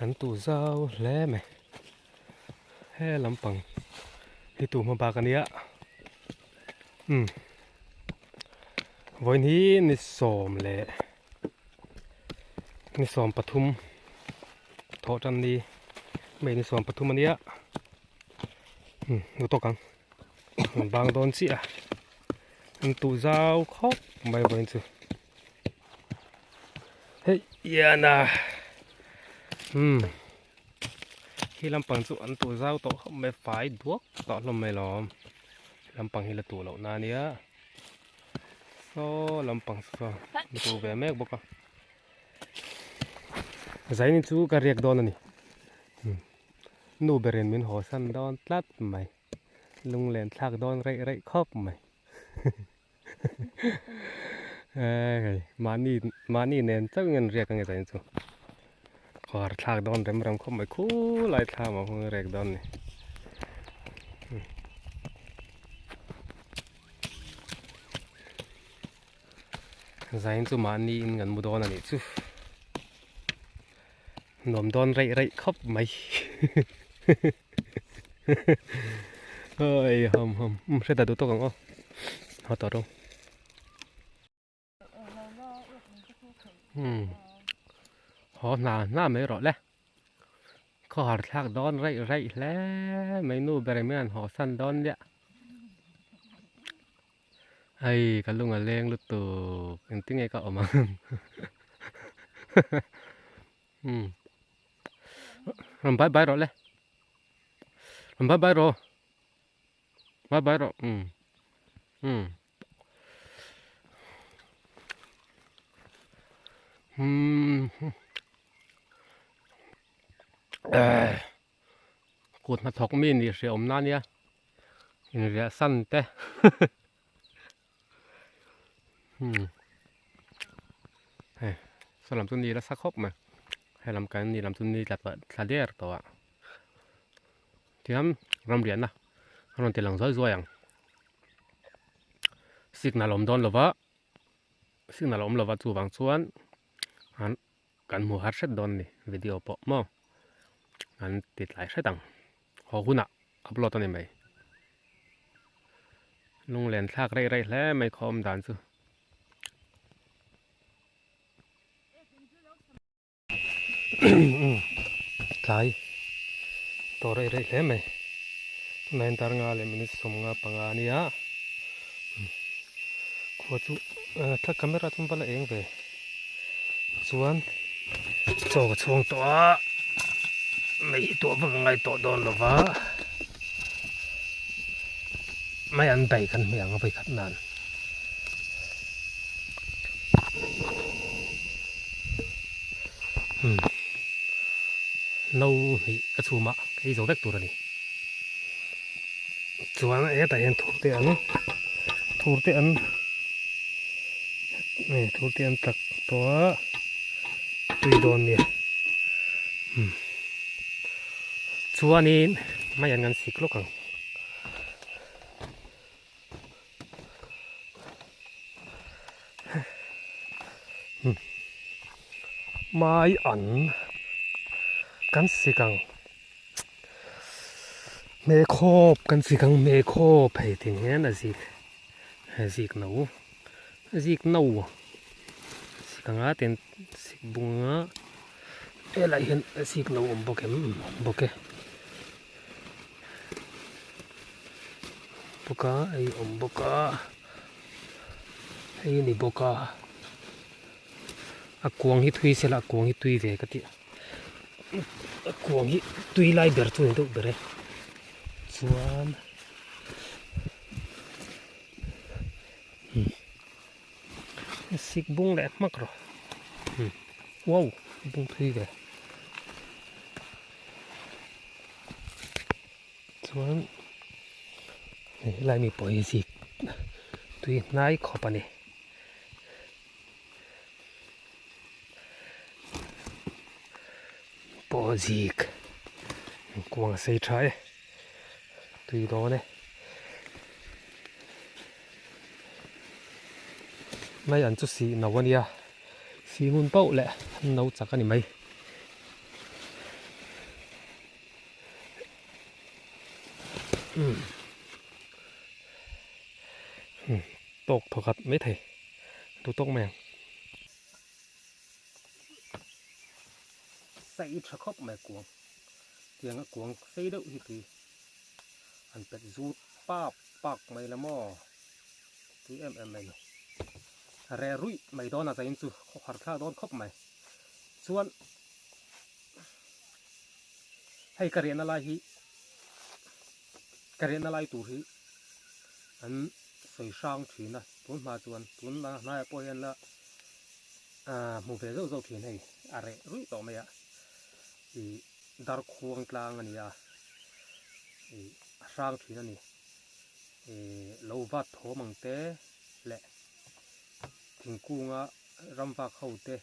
An tuh zau hle mai. He lampang hi tuh hma bak a nia. Umm vawiin hi ni sawm leh ni 13 thawh tan ni mai ni 13 a nia. Umm nu tawk ang an bang dawn chiah a an tuh zau khawp mai vawiin chu. Hei iana umm khi lampang chu an tuh zau tawh khawp mai fai duak tawh hlawm mai lawm lampang hi la tuh loh na ania saw lampang saw an tuh ve mek bawk a zaini chu ka riak dawn a ni nu berin min haw san dawn tlat mai lunglen thlak dawn reih reih khawp mai. Hei mahni mahni nen chauh in an riak ange zanin chu khawhar thlak dawn rem rem khawp mai khulai thlam ah khuan riak dawn a ni zanin chu mahni in kan mu dawn a nih chu nuam dawn reih reih khawp mai. Oi hom hom um hre ta duh tawk ang aw haw tawh rawh um haw hna hna mai rawh le khawhar thlak dawn raih raih hle mai nu ber hian haw san dawn nia hei ka lung a leng lutuk engtin nge ka awm ang um. Rawn bye bye rawh le. Rawn bye bye rawh. Bye bye rawh. Um. Um. Um. Eh. Kut hnathawk mi nih hre awm na nia. Inriah san te. Hmm. Hei, saw lam chu ni la sa khawp mai. He lam kan ni lam chu ni tla tawh thla der tawh a. Tihian ramriahna a rawn ti lang zuai zuai ang. Signal a awm dawn lova, signal a awm lova chuvang chuan an kan hmu har hret dawn a ni video pawh maw an ti tlai hret ang. Haw hunah upload a ni mai. Lunglen thlak reih reih hle mai khaw awm dan chu. Tlai tawh reih reih hle mai. Tunah hian dar nga leh minute 55 a nia. Khua chu thla camera chu va la eng ve. Chuan chaw ka chhuang tawh a mei hi tuah vak a ngai tawh dawn lo va mai an bei kan hmeh ang a vawikhat nan umm no hnih ka chhum a ka ei zo vek tur a ni chuan hetah hian thur te an thur te an. Hei thur te an tak tawh a tui dawn nia umm chuanin mai an ngan sik lawk ang umm mai an kan sik ang hmeikhawp kan sik ang hmeikhawp hei ting hian a zik. Zik no zik no zik anga tin zik bung anga helaiah hian zik no awm bawk em awm bawk e bawk a hei awm bawk a hei a ni bawk a a kuang hi thui sela a kuang hi tui ve ka ti a kuang hi tui lai ber chu a ni deuh ber e chuan. Sik bung leh hmak rawh wow bung thui ve chuan hei helai mi pawh hi zik tui hnai khawp a ni. Pawh zik kuang a sei tha e. Tui dawn e. Mai an chu sih no a nia. Sih ngun pauh leh an no chak a ni mai. Umm tawk thawkhat mai thei duh tawk mai ang. Sei tha khawp mai kuang tiang a kuang sei deuh hi tui an pet zut pap pak mai la maw tui em em mai ni reh ruih mai dawn a zain chu khawhar thlak dawn khawp mai chuan hei ka riahna lai hi ka riahna lai tur hi an sawi hrang thin a tun hma chuan tun hnaiah pawh hian la ahh hmu ve zauh zauh thin hei a reh ruih tawh mai a ih darkhuang tlang a ni a ih a hrang thin a ni ih lo vat thawm ang te leh thingkunga ramvak ho te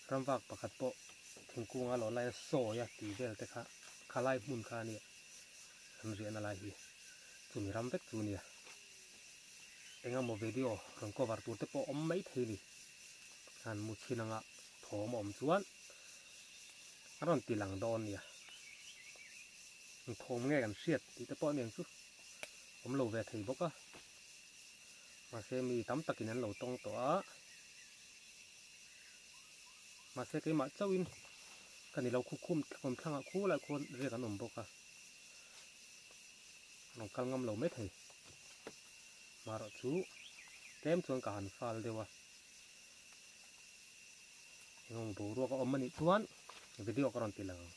ramvak pakhat pawh thingkunga lo lai a sawi a tih vel te kha khalai hmun kha a nia an riahna lai hi chumi ram vek chu a nia engemaw video rawn cover tur te pawh a awm maithei a ni han mu chhin anga thawm a awm chuan a rawn ti lang dawn a nia eng thawm nge kan hriat tih te pawh a niang chu awm lo ve thei bawk a mahse mi tam takin an lo tawng tawh a. Mahse keimah chauhin ka ni lo khu khum awm thlangah khu lai khuan riak an awm bawk a, an rawn kal ngam lo mai thei. Marawh chu tlem chuan ka han fal deuh a, engemaw boruak a awm anih chuan video ka rawn ti lang ang.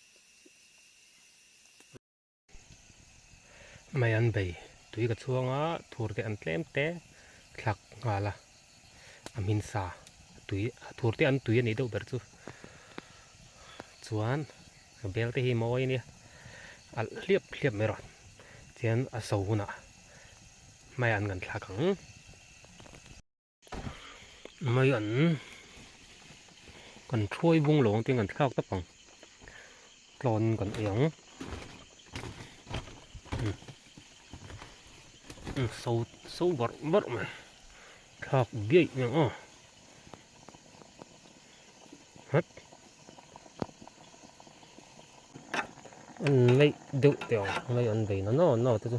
Mai an bei tui ka chhuang a thur te an tlem te thlak nghal a a hmin sa tui thur te an tui a nih deuh ber chu chuan bel te hi mawi a nia alh hliap hliap mai rawh chuan a so hunah mai an kan thlak ang. Mai an kan thuai bung lo ang tih kan thlak tawp ang tlawn kan ei ang umm so so barh barh mai thlak biaih mai ang aw hat an neih deuh teh ang mai an bei na naw naw te chu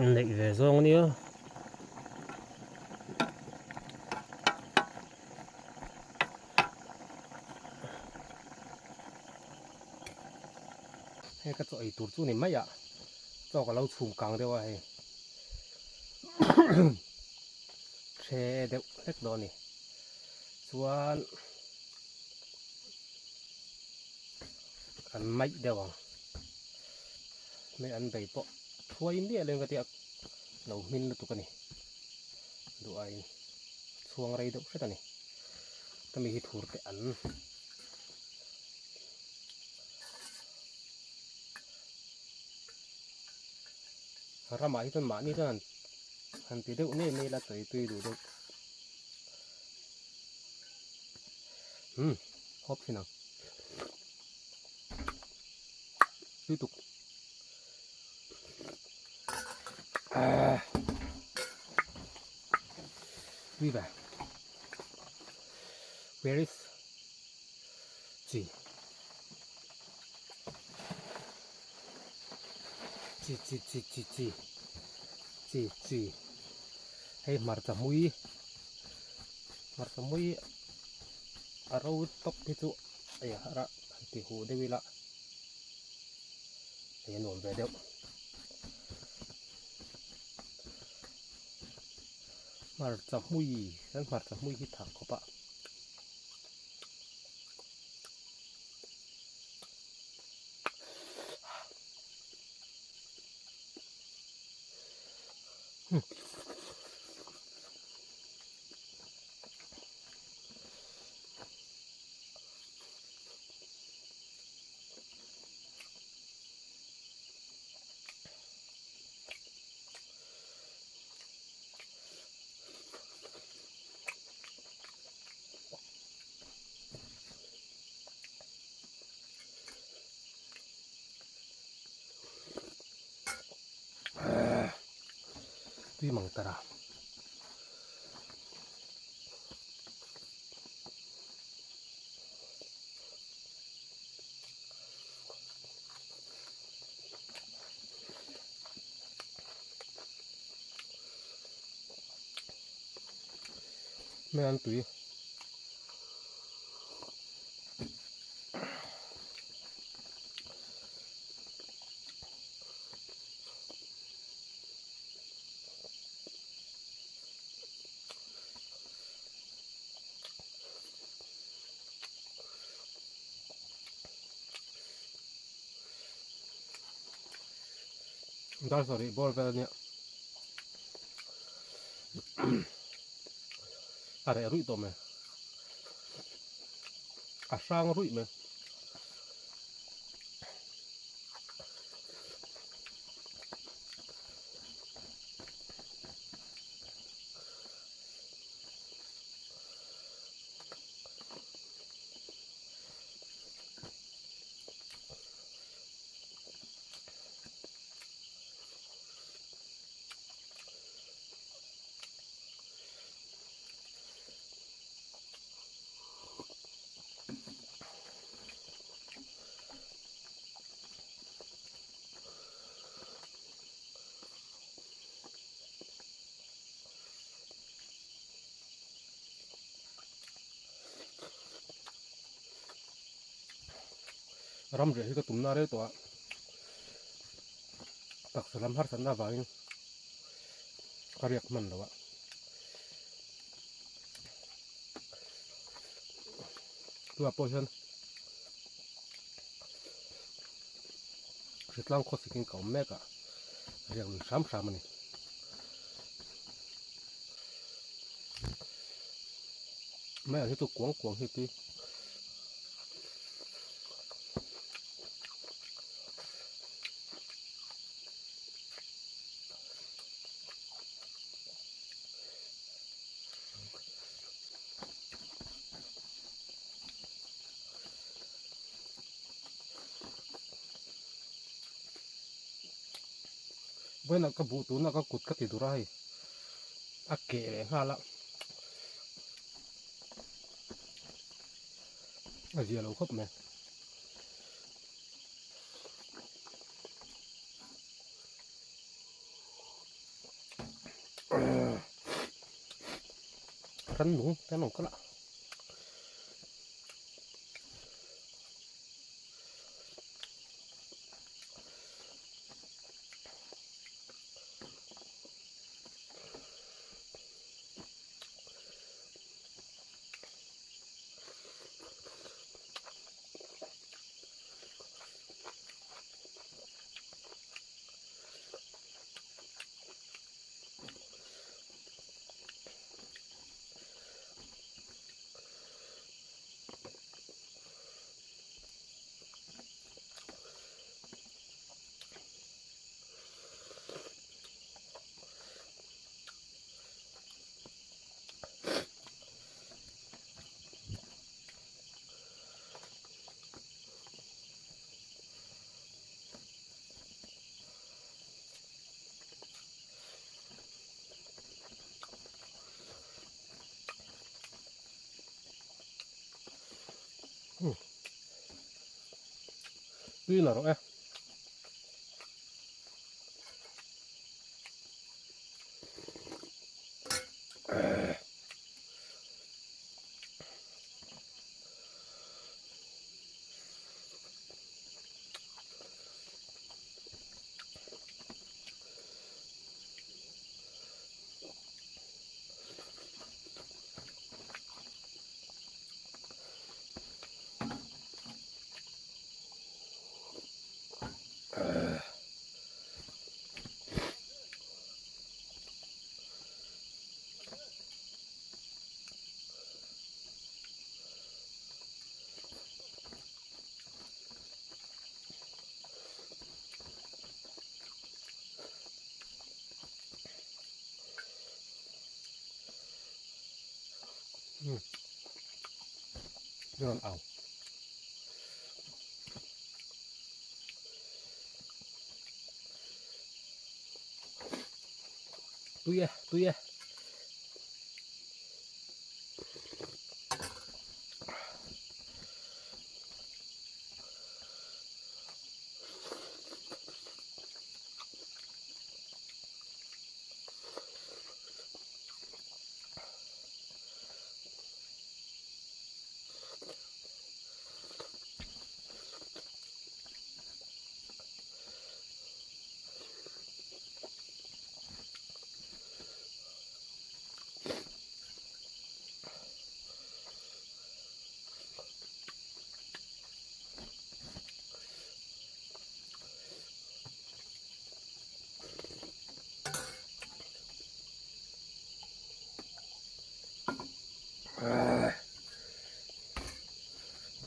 an neih ve zawng ania hei ka chaw ei tur chu ni mai a chaw ka lo chhum kang deuh a hei hre deuh hlek dawn a ni chuan an maih deuh ang hmei an bei pawh thuai miah lo in ka tia lo hmin lutuk a ni duh aiin chhuang rei deuh hret a ni hemi hi thur te an ramah hi chuan mahni chuan han ti deuh ngei mai la chawi tui duh deuh. Umm hawp thin ang lutuk ah tui ve where is chi chi chi chi chi chi chi chi hei hmarcha hmui hmarcha hmui a ro tawp hi chu hei a rah han ti huh deuh ila hei a nuam ve deuh hmarcha hmui kan hmarcha hmui hi thak khawp a. Tui mang tara. Hmel an tui. Dar sarih bawr vel ania a reh ruih tawh mai a hrang ruih mai. Ram reh hi ka tumna rei tawh a taksa lam harsatna avangin ka riak hman lo a tunah pawh hian hritlang khawsikin ka awm mek a riak lui hram hram a ni. Mai ang hi chu kuang kuang hi tui. Vawiinah ka buh tunah ka kut ka ti dur a hei a keh leh nghal a a zia lo khawp mai. Rannung te an awm kalh a. Tui la rawh e. Rawn au. Tui e, tui e.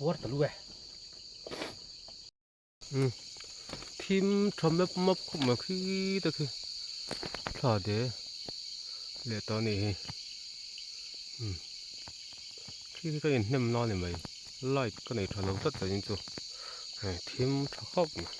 puar ta lu e. Umm thim tha map map khawp mai khi te khi thla de leh ta a nih hi umm khi khi ka inhnem na a ni mai light ka nei tha lo tlat zanin chu hei thim tha khawp mai.